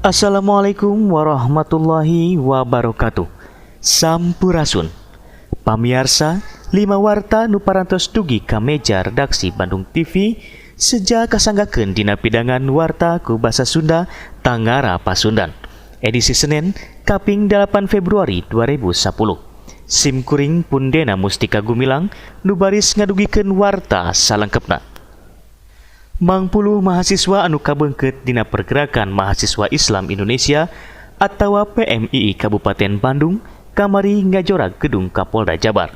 Assalamualaikum warahmatullahi wabarakatuh. Sampurasun. Pamiarsa, lima warta nu parantos dugi ka meja redaksi Bandung TV seja kasanggakeun dina pidangan warta ku basa Sunda Tangara Pasundan. Edisi Senin, kaping 8 Februari 2010. Sim kuring Pundena Mustika Gumilang nu baris ngadugikeun warta salengkepna. Mangpuluh mahasiswa anu kabeungkeut dina Pergerakan Mahasiswa Islam Indonesia atau PMII Kabupaten Bandung kamari ngajorag gedung Kapolda Jabar.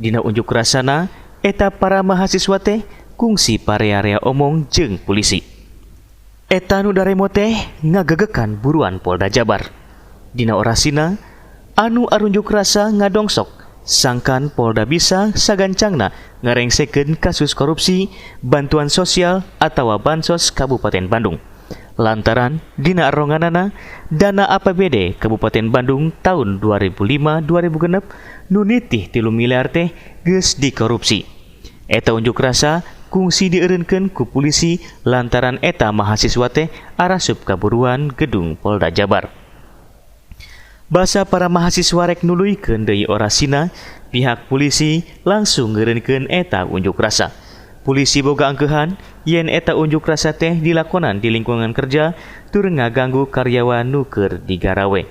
Dina unjuk rasana, eta para mahasiswa teh kungsi parea-rea omong jeung polisi. Eta nu daremo teh ngagegekan buruan Polda Jabar. Dina orasina, anu arunjuk rasa ngadongsok sangkan Polda bisa sagancangna ngarengsekeun kasus korupsi bantuan sosial atau bansos Kabupaten Bandung. Lantaran dina aronganana dana APBD Kabupaten Bandung tahun 2005-2006 nu nitih 3 miliar teh geus dikorupsi. Eta unjuk rasa kungsi dieureunkeun ku polisi lantaran eta mahasiswa teh arasup kaburuan gedung Polda Jabar. Basa para mahasiswa rek nuluykeun deui orasina, pihak polisi langsung ngeureunkeun eta unjuk rasa. Polisi boga angkehan yen eta unjuk rasa teh dilakonan di lingkungan kerja tur ngaganggu karyawan nu keur digarawe.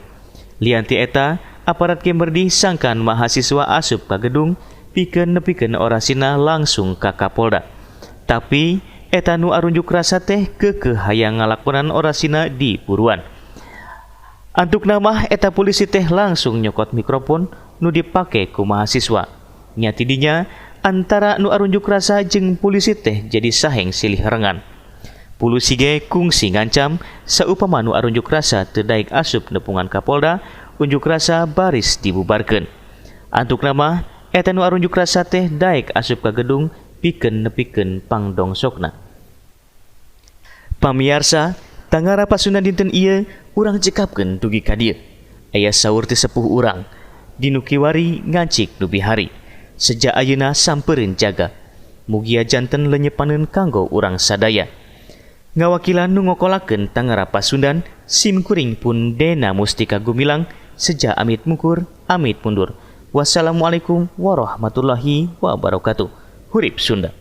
Lian ti eta, aparat ge merdih sangkan mahasiswa asup ka gedung pikeun nepikeun orasina langsung ka Kapolda. Tapi eta nu arunjuk rasa teh keukeuh hayang ngalakonan orasina di buruan. Antukna mah eta polisi teh langsung nyokot mikrofon nu dipake ku mahasiswa. Nya tidinya antara nu arunjuk rasa jeung polisi teh jadi saheng silih rengan. Pulusi ge kungsi ngancam saupama nu arunjuk rasa teu daek asup nepungan Kapolda, unjuk rasa baris dibubarkeun. Antukna mah eta nu arunjuk rasa teh daek asup ka gedung pikeun nepikeun pangdongsokna. Pamiarsa, Tangara Pasundan dinten ieu urang cekapkeun dugi ka dieu. Aya saur ti sepuh urang, "Dinu kiwari ngancik nu bihari." Seja ayeuna sampereun jaga. Mugia janten lenyepaneun kanggo urang sadaya. Ngawakilan nu ngokolakeun Tangara Pasundan, sim kuring pun Dena Mustika Gumilang, seja amit mungkur, amit mundur. Wassalamualaikum warahmatullahi wabarakatuh. Hurip Sunda.